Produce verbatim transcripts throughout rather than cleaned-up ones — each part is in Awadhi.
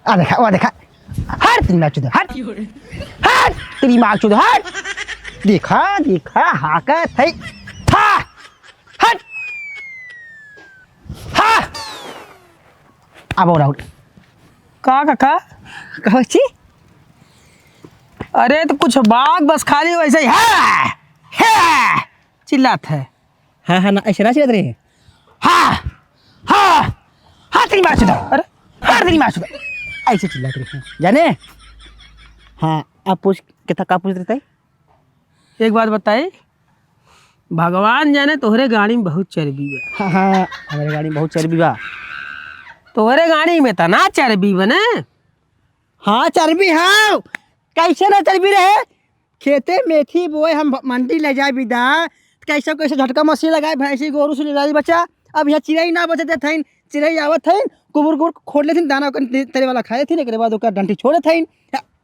आ देखा, आ देखा। हट, तेरी माँ चुद, हट। हट, तेरी माँ चुद, हट। देखा, देखा, हाकत है। हा, हट। हा। अब और आउट। का काका? कहो छी? अरे तो कुछ बाग बस खाली वैसे ही है, है चिल्लात है। हाँ, हाँ, ना, ऐसे ना चिल्लात रहे। हाँ, हाँ, हाँ, तेरी माँ चुद। अरे? हाँ, तेरी माँ चुद। ऐसे चिल्लात रहे। जाने? हाँ, अब पूछ, कितना का पूछ रहे थे? एक बात बताई, भगवान जाने तोहरे गाड़ी में बहुत चर्बी बा। हाँ, हाँ, हमारे गाड़ी में बहुत चर्बी बा। तोहरे गाड़ी में इतना चर्बी बने? हाँ, चर्बी, हाँ। कैसे ना चर्बी रहे? खेते मेथी बोए हम भ-, मंडी ले जाए बिदा, कैसे कैसे झटका मशीन लगाए, भैंसी गोरू से ले जाए बच्चा। अब यहाँ चिड़ै ना बचे देत हईन, चिड़ै आवत हईन, कुबुर कुबुर खोल लेथिन, दाना ओकर तरे वाला खा लेथिन, एकरे बाद ओकर डंठी छोड़ देत हईन।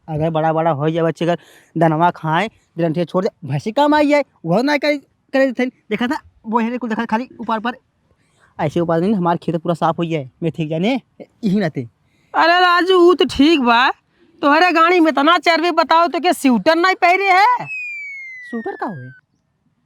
अगर बड़ा बड़ा हो जाए बच्चे, अगर दनवा खाए, डंठी छोड़ दे, भैंसी काम आई है, वो ना करे, करे देत हईन। देखा था, वो है कुल देखा खाली ऊपर पर ऐसे उपास नहीं, हमार खेत पूरा साफ हो गया है, मैं ठीक जाने, यही नाते। अरे राजू, ऊ तो ठीक बा, तोहरे गाड़ी में इतना चर्बी, बताओ तो के स्वेटर नहीं पहरे है? स्वेटर का होए?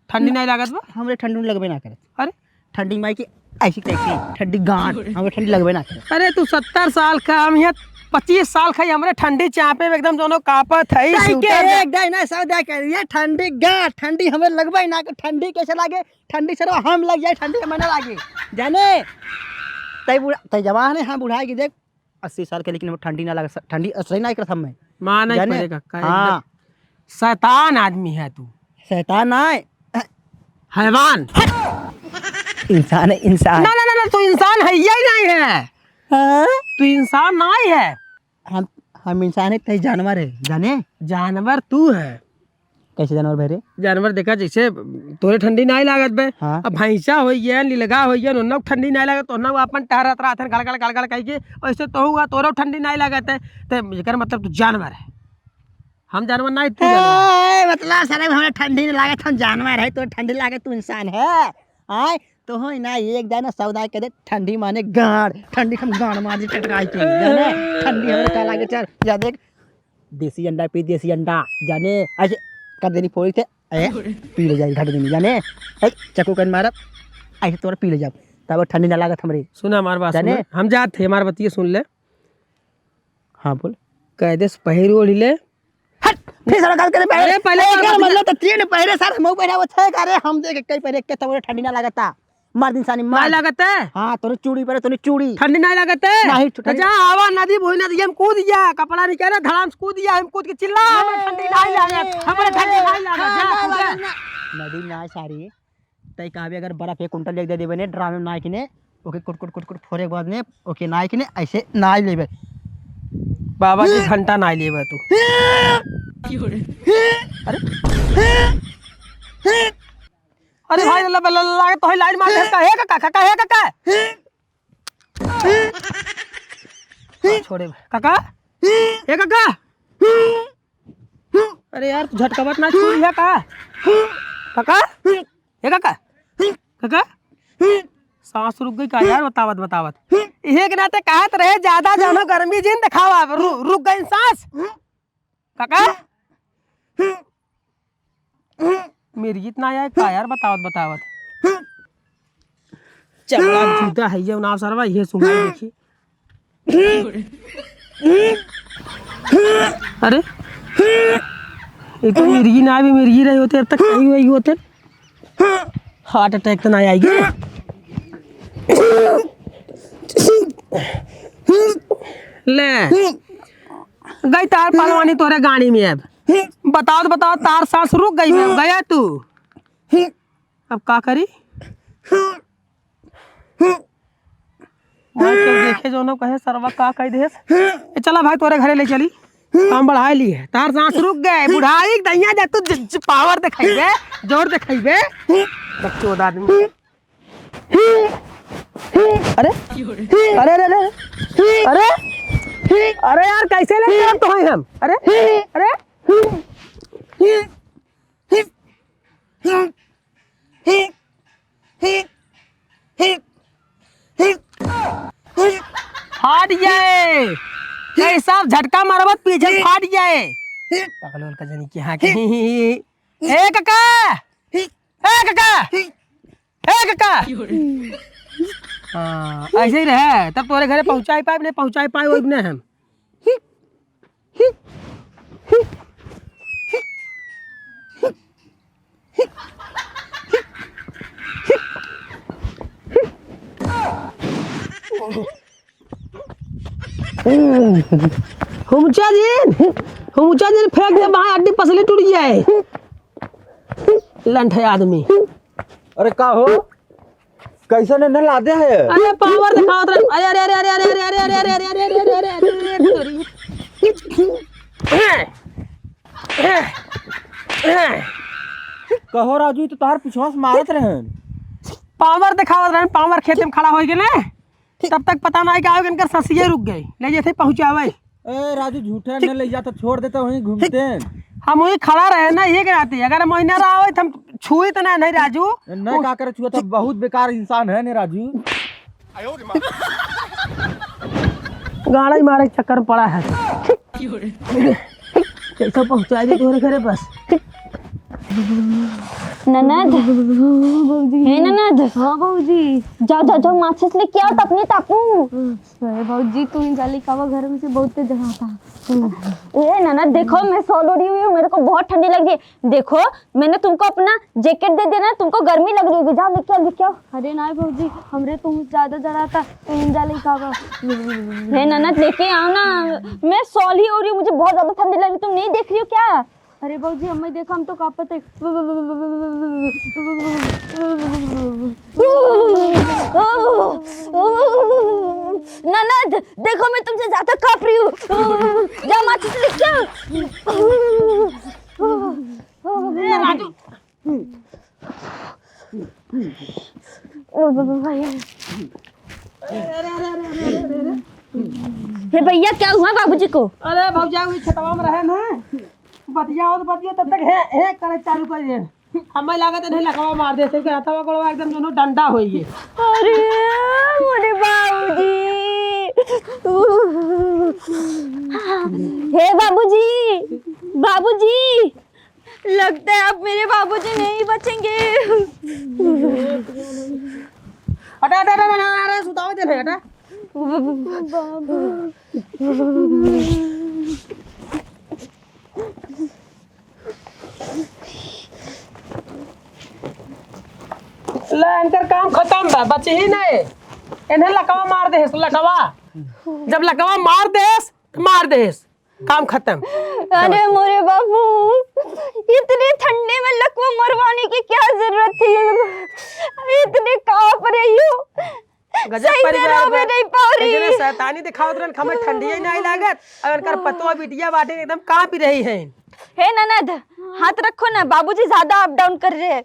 ठंडी नहीं लागत बा? हमरे ठंडी लगबे ना करत। अरे? ठंडी माई की ऐसी कैसी ठंडी गांड, हमरे ठंडी लगबे ना करत। अरे तू सत्तर साल का, हम यहाँ पच्चीस साल का, हमरे ठंडी चापे में एकदम दोनों कापत है, तै के स्वेटर में। एक दाई ना सौदा कर, ये ठंडी गांड, ठंडी हमरे लगबे ना कर, ठंडी कैसे लागे? ठंडी सरवा हम लग जाए, ठंडी हमें ना लागे। जाने? तै बूढ़ा, तै जवान है, हम बूढ़ा की देख, अस्सी साल के, लेकिन हम ठंडी ना लगा, ठंडी असर ही ना करत हमें। माँ नहीं जाने? पड़ेगा, का हाँ। एकदम शैतान आदमी है तू। शैतान ना है। हैवान। इंसान है, इंसान। ना, ना, ना, ना, तू इंसान है, यही नहीं है। हाँ? तू इंसान नहीं है। हम, हम इंसान है, तै जानवर है, जाने? जानवर तू है। कैसे जानवर भैरे? जानवर देखा, जैसे तोरे ठंडी नाई लागत बे। हाँ। अब भैंसा होई गया, नीलगा होई गया, उन्हें ठंडी नाई लागत, उन्हें वो अपन टहरत रहत हैं, गड़ गड़ गड़ गड़ कह के, वैसे तो हुआ, तोरो ठंडी नाई लागत है, तो एकर मतलब तू जानवर है। हम जानवर नाई, तू जानवर है। ए, मतलब सारे हमें ठंडी नहीं लागत, हम जानवर है, तो ठंडी लागत, तू इंसान है। आय, तो हो ना, एक दाना सौदा के दे, ठंडी माने गाड़, ठंडी हम गाड़ मार दे टटकाई के, जाने? ठंडी हमरे का लागे, चल, जा देख, देसी अंडा पी, देसी अंडा, जाने? ऐसे कर देनी फोड़ी से, ए, पी ले जाए, घट देनी, जाने? ए, चक्कू कन मारब, ऐसे तोरा पी ले जाब, तब ठंडी ना लागत हमरे। सुना हमार बात, जाने? सुना। हम जात थे, हमार बतिया सुन ले। हाँ, बोल। कह दे, पहिर ओढ़ ले, हट, फिर साला गलत करे पहले। अरे, पहले एकर बात मतलब बता। तो तीन पहिरे सर, हम पहिरे वो छह करे, हम देख के कई पहिरे के तब ठंडी ना लागता। मार दिन सानी मार। ना लागत है? हाँ, तोरे चूड़ी पहरे, तोरे चूड़ी। ठंडी ना लागत है? नहीं, तो ठंडी। जा, आवा नदी, वही नदी हम कूद गया, कपड़ा निकाले, धड़ाम से कूद गया, हम कूद के चिल्ला, हमें ठंडी ना लागत, हमें ठंडी ना लागत, जा, ना, कूद ना, जा। ना। नदी ना सारी। तै कहबे अगर बर्फ एक कुंटल एक दे देबे ने ड्राम में नाय के ने, ओके कुट कुट कुट कुट फोरे के बाद ने ओके नाय के ने ऐसे नाय लेबे। बाबा जी घंटा नाय लेबे तू। अरे, अरे भाई, लल्ला, लल्ला, लल्ला, तो है लाइन मार दे, का है काका, काका है काका? हाँ, छोड़े। काका? ए काका? अरे यार, तू झटकावत ना छू लिया का? काका? ए काका? काका? सांस रुक गई का यार, बतावत, बतावत? इहे के नाते कहत रहे, ज्यादा जानो गर्मी जिन दिखावा, रु-, रुक गई सांस। काका? मिर्गी त ना आए का यार, बतावत बतावत। चमड़ा जूता है ये ना सरवा, ये सुनाई देखी। अरे, ये तो मिर्गी ना भी मिर्गी रही होते, अब तक कहीं वही होते। हार्ट अटैक तो ना आएगी। ले, गई तार पहलवानी तोरे गाड़ी में। अब बताओ तो बताओ, तार सांस रुक गई बे, गया तू। अब का करी? भाई, तो देखे जो न कहे सरवा का कह देस। ए, चला भाई, तोरे घरे ले चली, काम बढ़ाए ली है। तार सांस रुक गए, बुढ़ाई के दहिया जा तू ज-, ज-, पावर दिखाइबे, जोर दिखाइबे। बकचोद आदमी। अरे, अरे, अरे, अरे, अरे, अरे यार, कैसे लेके आते हैं हम? अरे, अरे, हट जाए। कैसा झटका मारबत पीछे फाट जाए। पगलोल का जनी की हाँ की। ए काका, ए काका, ए काका। हाँ, ऐसे ही रहे, तब तोरे घरे पहुँचाई पाए, नहीं पहुँचाई पाए, वो इतने हम। हुमचा जी, हुमचा जी फेंक दे, वहाँ अड्डी पसली टूट जाए। लंठ है आदमी। अरे का हो, कैसन एन्हे लादे है? अरे पावर देखावत रहे। अरे, अरे, अरे, तोरी। कहो राजू, ई तो तोहार पिछवा से मारत रहन। पावर देखावत रहन, पावर खेते में खड़ा होई के ना। तब तक पता नाहीं का हो, इनकर ससिये रुक गए, ले जेथे पहुँचावे। ए राजू, झूठे न ले जा तो छोड़ देते वहीं घूमते। हम वहीं खड़ा रहे ना, ये कहते अगर महीना रहा हो तो हम छुई तो ना, नहीं राजू। नहीं का करे छुआ, तो बहुत बेकार इंसान है ने राजू। गाड़ा ही मारे के चक्कर में पड़ा है। कैसे पहुँचा दे तोरे घरे बस। ननद। भौजी। हे ननद। हाँ भौजी। जाओ, जाओ, जाओ, माचिस लेके आओ, तपनी तापू। अरे भौजी, तू ही जाली कावा घर में से बहुत तेज हवा था। ए ननद, देखो, मैं शॉल ओढ़ी हुई हूँ, मेरे को बहुत ठंडी लग रही है। देखो, मैंने तुमको अपना जैकेट दे दिया ना, तुमको गर्मी लग रही होगी, जाओ लेके आओ, लेके आओ। अरे ना भौजी, हमरे तो ज्यादा जरा था, तू ही जाली कावा। हे ननद, लेके आओ ना, मैं शॉल ही ओढ़ी हूँ, मुझे बहुत ज्यादा ठंडी लग रही, तुम नहीं देख रही हो क्या? अरे भौजी, हमें देखा, हम तो कांपत है। ननद, देखो, मैं तुमसे ज्यादा कांप रही हूँ। जा माचिस लेके आ। ए, राजू। हे भैया, क्या हुआ बाबूजी को? अरे भौजा, वही खेतवा में रहे ना, बतिया होत बतिया, तब तक हे, हे करे चालू कर दे। हमें लागत है, नहीं लकवा मार दे, से हाथवा गोड़वा एकदम दोनों डंडा होई है। अरे, मोरे बाबूजी। हे बाबूजी, बाबूजी। लगता है अब मेरे बाबूजी नहीं बचेंगे। हटा, हटा, हटा, हटा, हटा, सुताओ दे, हटा। बाबू। ले, इनकर काम खतम बा, बची ही नहीं। इन्हें लकवा मार देस, लकवा। जब लकवा मार देस, तो मार देस। काम खतम। अरे मोरे बाबू, इतनी ठंडी में लकवा मरवाने की क्या जरूरत थी? इतनी कांप रही हूँ। गजब सही से परिवार रहो बा। मैं नहीं पा रही। इतने शैतानी दिखावत रहन, हमें ठंडी ही नहीं लागत। और इनकर पतोह बिटिया बाटे एकदम कांप रही है। हे ननद, हाथ रखो ना, बाबूजी ज्यादा अप डाउन कर रहे हैं।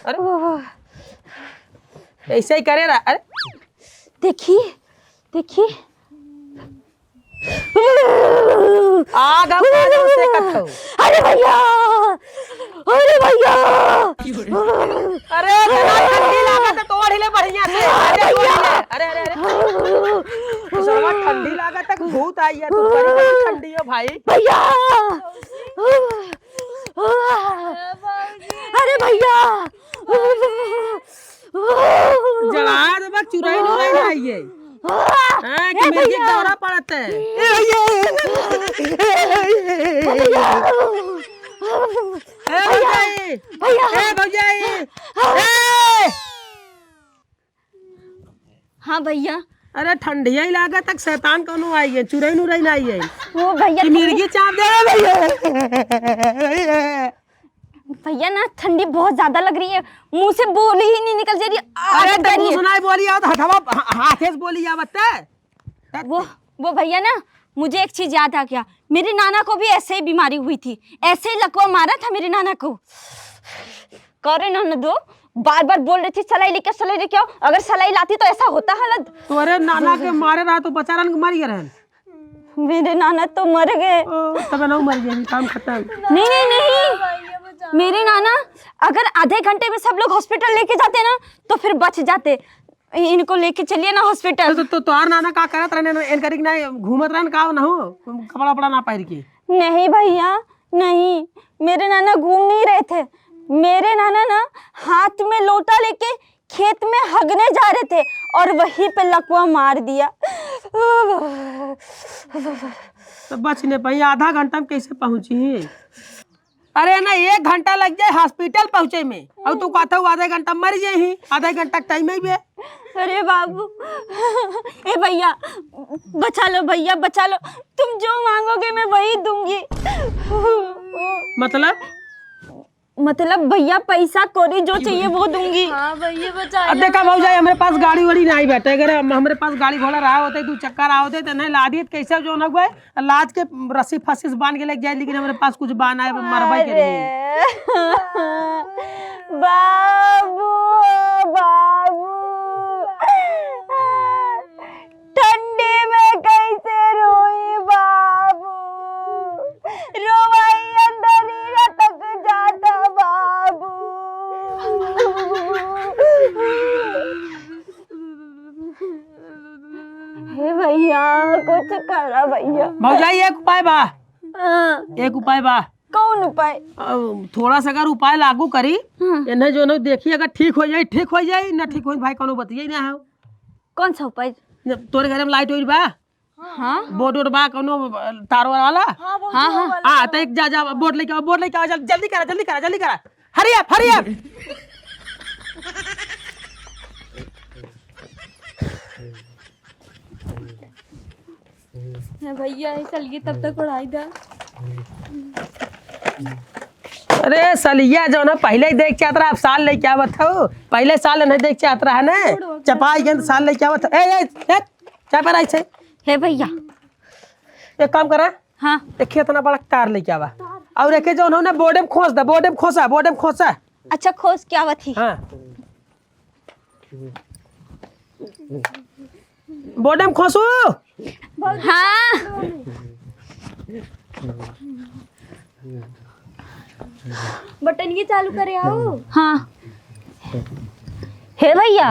अरे, ऐसे ही करे रहा। अरे, देखी, देखी। आग अब काजल से कथो। अरे भैया, अरे भैया। अरे, इतना ठंडी लागत है, तो ओढ़ ले बढ़िया से। अरे, अरे, भैया। अरे, अरे, अरे। सरवा ठंडी लागत है, भूत आई है, तू बड़ी, बड़ी ठंडी हो भाई। भैया। अरे भैया। जला देबा, चुराई नुराई ना आइए। हाँ, कि ए मिर्गी भैया। दौरा पड़त है। ए भैया। ए भैया। ए भौजाई। भैया। ए भौजाई। हाँ। ए! हाँ भैया। अरे ठंडिया ही लागत तक शैतान कौनो आई है, चुरई नुरई ना आई है। वो भैया कि ठंडी मिर्गी चाप दे रे भैया। भैया ना ठंडी बहुत ज्यादा लग रही है, मुंह से बोली ही नहीं निकल जा रही है, अरे आदत तो करी मुंह है। सुनाई बोली आवत, हथवा हा-, हाथे से बोली आवत है। वो, वो भैया ना, मुझे एक चीज याद आ गया, मेरे नाना को भी ऐसे ही बीमारी हुई थी, ऐसे ही लकवा मारा था मेरे नाना को। करे ना, ना दो, बार बार बोल रही थी सलाई लेके, सलाई लेके आओ, अगर सलाई लाती तो ऐसा होता हालत। तोरे नाना के मारे रहा तो बचारन के मर गए रहन। मेरे नाना तो मर गए। ओ, तब ना मर गए, काम खत्म। नहीं, नहीं, नहीं। मेरे नाना अगर आधे घंटे में सब लोग हॉस्पिटल लेके जाते ना, तो फिर बच जाते। इनको लेके चलिए ना hospital। तो, तो, तो तोहार नाना का करत रहने ना? इनकरी के ना घूमत रहन का ना हो, कपड़ा उपड़ा ना पहिर के? नहीं भैया, नहीं, मेरे नाना घूम नहीं रहे थे। मेरे नाना ना हाथ में लोटा लेके खेत में हगने जा रहे थे और वहीं पे लकवा मार दिया। तो बच ने पाई, आधा घंटा में कैसे पहुँची? अरे ना, एक घंटा लग जाए hospital पहुँचे में, और तू कहत हऊ आधा घंटा मर जाई, आधा घंटा के time है बे। अरे बाबू, ए भैया, बचा लो भैया, बचा लो, तुम जो मांगोगे मैं वही दूंगी। मतलब? मतलब भैया, पैसा कौड़ी जो चाहिए वो दूंगी। हाँ भैया, बचा अब लो। देखा भौजाई, हमरे पास गाड़ी वाड़ी नाहीं बाटे, अगर हम, हमरे पास गाड़ी घोड़ा रहा होते, दू चक्का रहा होते, तो नहीं ला दिए, तो कैसे जो ना हुआ, लाद के रस्सी फस्सी से बांध के लेके जाए, लेकिन हमरे पास कुछ बाना है, मरबे के लिए। अरे। बाबू, बाबू। ठंडी में कैसे रोई बाबू, रोवाई अंदर ही अटक जाता बाबू। हे भैया, कुछ करा भैया। भौजाई, एक उपाय बा। हाँ। एक उपाय बा। कौन उपाय? अब थोड़ा सा अगर उपाय लागू करी, हाँ। इन्हें जो ना देखी, अगर ठीक हो जाई, ठीक हो जाई, ना ठीक होई, भाई, कौनो बतिया ही ना हो। कौन सा उपाय? न, तोरे घर में light उइट बा? हाँ। Board वोर्ड बा, कौनो तार वार वाला? हाँ, वो हाँ, जो हाँ। वाला हाँ, तो एक जा, जा, board लेके आवा, board लेके आवा, जल-, जल्दी करा, जल्दी करा, जल्दी करा। Hurry up, hurry up। है भैया, ये सलिए तब तक उड़ाई दा। अरे सलिया जो ना पहिले ही देख चाहत रहा, अब साल लेके आवत हो। पहिले साल नहीं देख चाहत रहा ना, चपाई गेंद साल लेके आवत हो। ए, ए, ए, चाय पर आई से। हे भैया। एक काम करा। हाँ। एक इतना बड़ा तार लेके आवा। और एक जो उन्होंने board में खोस दा, board में खोसा, board में खोसा। अच्छा, खोस के आवत ही। हाँ। Board में खोसू। हाँ। बटन ये चालू करे आओ। हाँ। हे भैया,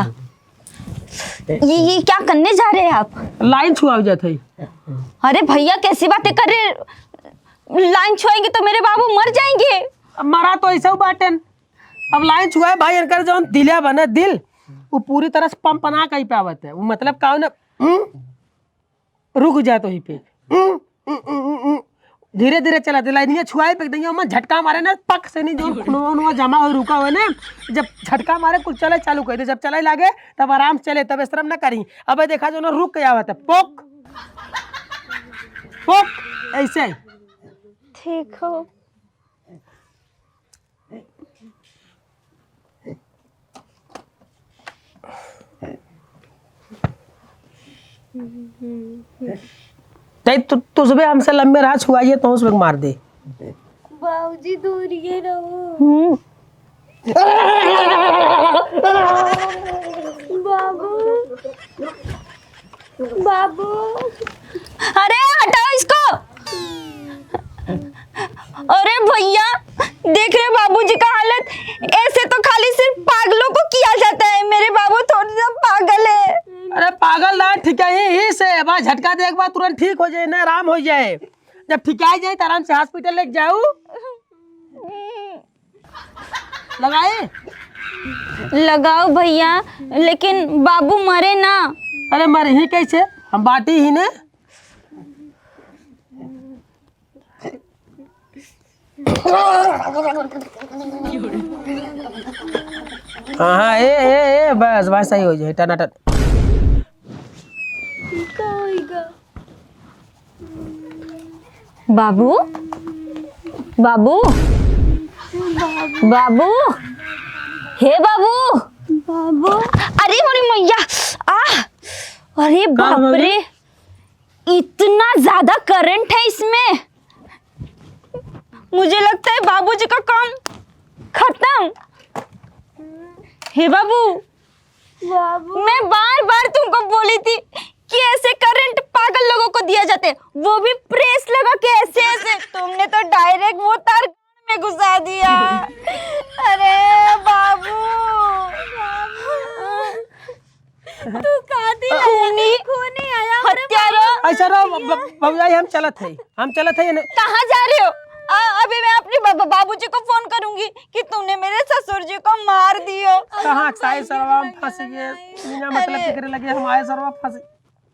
ये, ये क्या करने जा रहे हैं आप? Line छुआवे जात है। अरे भैया, कैसी बातें कर रहे हैं? Line छुआएंगे तो मेरे बाबू मर जाएंगे। अब मरा तो ऐसा बाटेन। अब line छुआए भाई, इनकर जौन दिलिया बा ना, दिल, वो पूरी तरह से पंप ना कर पावत है। वो मतलब का ना, हम्म? रुक जात वहीं पे। हम्म, हम्म, हम्म, हम्म, हम्म। धीरे धीरे चला दे, लाइनिया छुआए पे दइया, ओमा झटका मारे ना, पक से नहीं, जौन खूनवा उनवा जमा हो रुका हुआ ना, जब झटका मारे कुल चले चालू कर दे, जब चले लागे तब आराम से चले, तब श्रम ना करी। अब देखा जो ना रुक के आवत है, पोक पोक, ऐसे। ठीक हो। तै तु, तुझबे हमसे लंबे रहा, छुआइए तो उसमें मार दे। बाबूजी, दूर ये रहो। हम्म। बाबू। बाबू। अरे हटाओ इसको। अरे भैया, देख रहे बाबूजी का हालत, ऐसे तो खाली सिर्फ पागलों को किया जाता है। मेरे बाबू थोड़ा सा पागल है। अरे पागल ना, ठीक है, ही, ही से बा, झटका दे एक बार, तुरंत ठीक हो जाए ना, आराम हो जाए। जब ठिकाई जाए तो आराम से hospital लेके जाऊ। लगाए? लगाओ भैया, लेकिन बाबू मरे ना। अरे मरे ही कैसे? हम बाटी ही ने। हाँ, हाँ, ए, ए, ए, बस, बस, सही हो जाए, टनाटन। बाबू, बाबू, बाबू, हे बाबू। बाबू। अरे मोरी मैया, आ, अरे का बाप रे, इतना ज्यादा करंट है इसमें। मुझे लगता है बाबूजी का काम खत्म। हे बाबू, बाबू। मैं बार बार तुमको बोली थी कि ऐसे करंट पागल लोगों को दिया जाता है, वो भी प्रेस लगा के ऐसे ऐसे। तुमने तो डायरेक्ट वो तार में घुसा दिया। अरे बाबू। तू कातिल है, खूनी, खूनी है, हमरे हत्यारा। बाबूजी ऐसा रहो, ब-, ब-, भौजाई, हम चलत है, हम चलत है, न- कहाँ जा रहे हो? आ, अभी मैं अपने ब-, ब-, बाबूजी को फोन करूंगी कि तूने मेरे ससुर जी को मार दियो। कहाँ साई सरवा फंस गए, बिना मतलब अरे। फिक्र लगे हम आए सरवा फंस।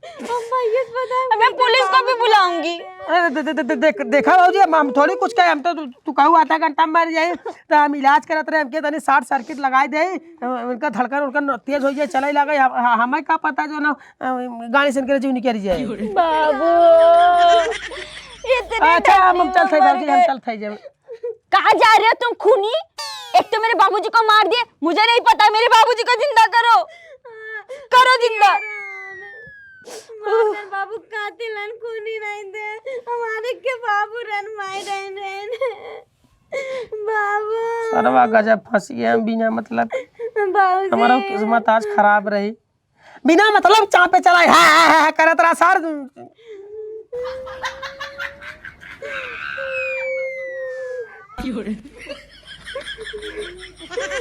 अम्मा, ये पता है, अबे, पुलिस को भी बुलाऊंगी। अरे, दे-, दे-, दे-, दे-, देख, देखा भौजी, हम, हम थोड़ी कुछ कहे, हम तो, तू, तू कहू आधा घंटा में मर जाए, तो हम इलाज करत रहे, हमके तनी short circuit लगाई दे, उनका धड़कन, उनका न-, तेज हो जाए, चले लगे, हम, ह-, हमें का पता जो ना, अ, गाड़ी से इनके जीव निकल जाए। बाबू, इतने अच्छा, हम, हम डरने चलते हैं, भौजी, हम वाले चलते हैं, जब कहाँ जा रहे हो तुम खूनी? एक तो मेरे बाबूजी को मार दिए, मुझे नहीं पता, मेरे बाबूजी को जिंदा करो, करो जिंदा। हमारे बाबू कातिल हन, खूनी नहीं थे, हमारे के बाबू रन माई रन रन। बाबू। सरवा गजब फंस गए हम बिना मतलब। बाबूजी। हमारा किस्मत आज खराब रही। बिना मतलब चापे चला है, है, है, है, करत रहा सर।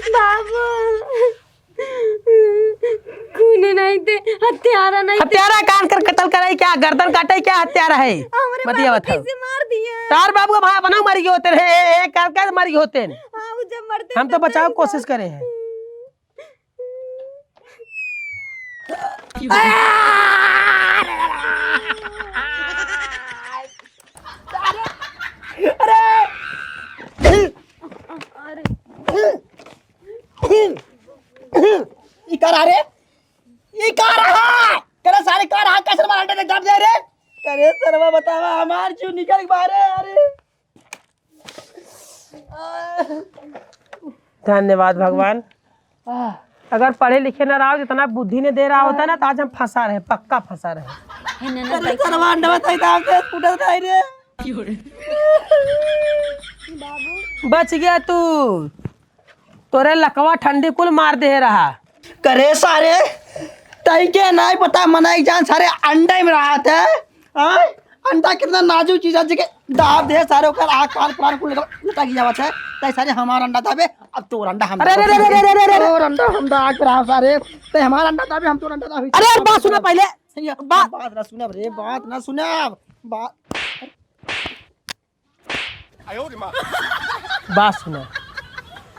बाबू, खूनी नहीं थे, हत्यारा नहीं थे। हत्यारा कान कर कत्ल करे क्या, गर्दन काटे क्या हत्यारा है? हमरे बतिया बाबू बताओ। कैसे मार दिए? तार बाबू भाई अपना मर गए होते हैं, ए, ए, कर, कर मर गए होते हैं। हाँ, वो जब मरते हम तो तब बचाव नहीं कोशिश था। करे हैं। अरे! अरे! ई का रहा रे? ई का रहा? करे सारे का रहा? कैसे मार दे, दब दे रे? करे सरवा बतावा, हमार जीव निकल के बाहर है, अरे। धन्यवाद भगवान। अगर पढ़े लिखे ना रहा हो, जितना बुद्धि ने दे रहा होता ना, तो आज हम फंसा रहे, पक्का फंसा रहे। हे ननद अरे भाई। सरवा अंडवा ताई दाम से फूटल ताई रे। बच गया तू, तोरे लकवा ठंडी कुल मार दे रहा। करे सारे, तई के नाई पता, मना एक जान सारे अंडे में रहा था। हाँ? अंडा कितना नाजुक चीज है, जेके दाब दे सारे, ओकर आँख, कान, प्राण कुल लटक जावत है। तै सारे हमार अंडा दाबे, अब तोर अंडा हम अरे, दाबे। अरे, अरे, अरे, अरे, अरे, अरे। तोर अंडा हम दाब रहा सारे, तै हमार अंडा दाबे, हम तोर अंडा दाबे। अरे यार, बात सुना पहले। सही है, बा- बात ना सुनब रे, बात ना सुनब, बात। बात सुना,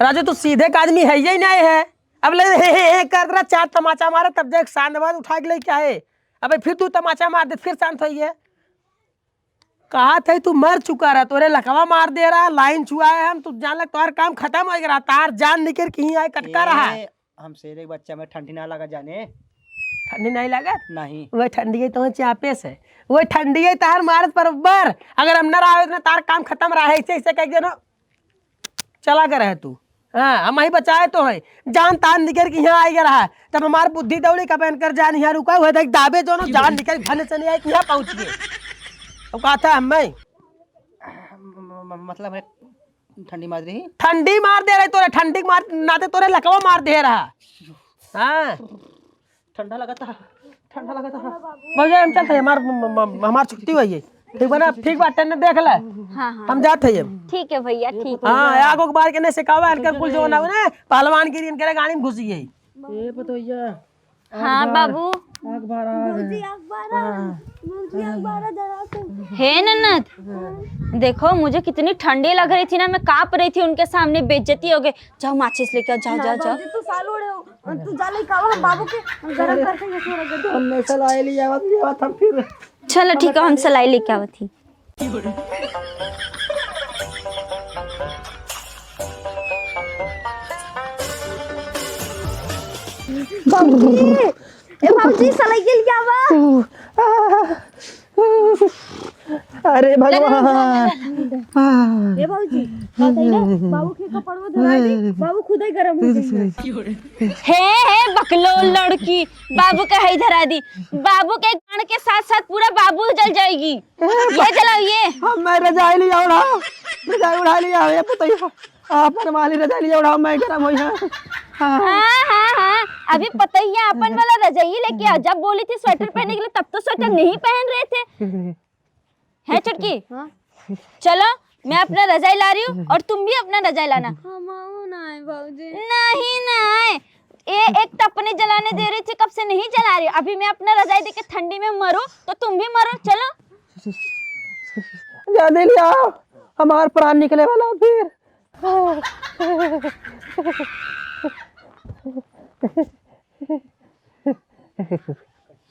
राजू, तू सीधे का आदमी है ही नहीं है। अब ले हे, हे, हे कर रहा, चार तमाचा मारा, तब जाके शांत, आवाज उठा के लेके आए। अबे फिर तू तमाचा मार दे, फिर शांत होइए। कहा थे तू मर चुका रहा, तोरे लकवा मार दे रहा, लाइन छुआए हम, तू जान लग तोहर काम खत्म हो गया रहा, तार जान निकल के ही आए कटका रहा। ए, हम शेर एक बच्चा में ठंडी ना लगा जाने। ठंडी नहीं लगा? नहीं। वह ठंडी है तो चापे से, वह ठंडी है तार मारत बरोबर। अगर हम न रहा ना तार काम खत्म रहा है, ऐसे ऐसे कह देना। चला कर है तू। हाँ, हम ही बचाए तो हैं। जान तान निकल के यहाँ आ गया रहा। तब हमार बुद्धि दौड़ी का पहन कर जान यहाँ रुका हुआ था, एक दाबे जो ना जान निकल भन से नहीं आए कि यहाँ पहुँच गए। अब कहा था हम मैं। म-, म-, मतलब है ठंडी मार रही? ठंडी मार दे रही तोरे, ठंडी मार, नाते तोरे लकवा मार दे रहा। हाँ। ठंडा लगा था, ठंडा लगा था। भैया, हम चलते हैं, हमार, म-, म-, हमार छुट्टी हुई है। ठीक बा ना? ठीक बा, टेंट देख ले। हाँ, हाँ। हम जाते हैं। ठीक है भैया, ठीक है। हाँ, आगो के बार के नहीं सिखावा, इनकर कुल जो ना हो ना, पहलवान गिरी इनके गाड़ी में घुसी है। ए, पतोहिया। हाँ, बाबू। अखबार आ गए। भौजी, अखबार आ गए। हाँ। भौजी, अखबार आ गए। हे ननद, हाँ। देखो, मुझे कितनी ठंडी लग रही थी ना, मैं कांप रही थी उनके सामने, बेइज्जती हो गई। जाओ, माचिस लेके आओ, जाओ, ना, जाओ, जाओ। भौजी, तू साल ओढ़े हो, तू जा लेके आओ, हम बाबू के गरम करके ये थोड़ा गर्म। हम सलाई ले आवत, ले आवत हम फिर। चलो, ठीक है, हम सलाई लेके आवत ही। बाबूजी, ए बाबूजी, सलाई के लिए आवा। अरे भगवान। ए बाबूजी, बताइए ना, बाबू के कपड़वा धरा दी, बाबू खुद ही गरम हो जाएंगे। हे, हे, बकलोल लड़की, बाबू का है धरा दी, बाबू के गांड के साथ साथ पूरा बाबू जल जाएगी। ये जलाओ ये। हम मैं रजाई लिया उड़ा, रजाई उड़ा लिया, ये बताइए। आपन वाली रजाई लिया उड़ा, मैं गरम होई है। हाँ। हाँ, हाँ, हाँ, अभी पतोहिया आपन वाला रजाई लेके आओ। जब बोली थी स्वेटर पहनने के लिए, तब तो स्वेटर नहीं पहन रहे थे। है चुटकी? हाँ। चलो, मैं अपना रजाई ला रही हूँ और तुम भी अपना रजाई लाना। हम आओ ना आए बाबूजी। नहीं, नहीं। ए, एक तपनी जलाने दे रही थी, कब से नहीं जला रही। अभी मैं अपना रजाई दे के ठंडी में मरूं तो तुम भी मरो। चलो। जल्दी ले आओ, हमार प्राण निकले वाला फिर।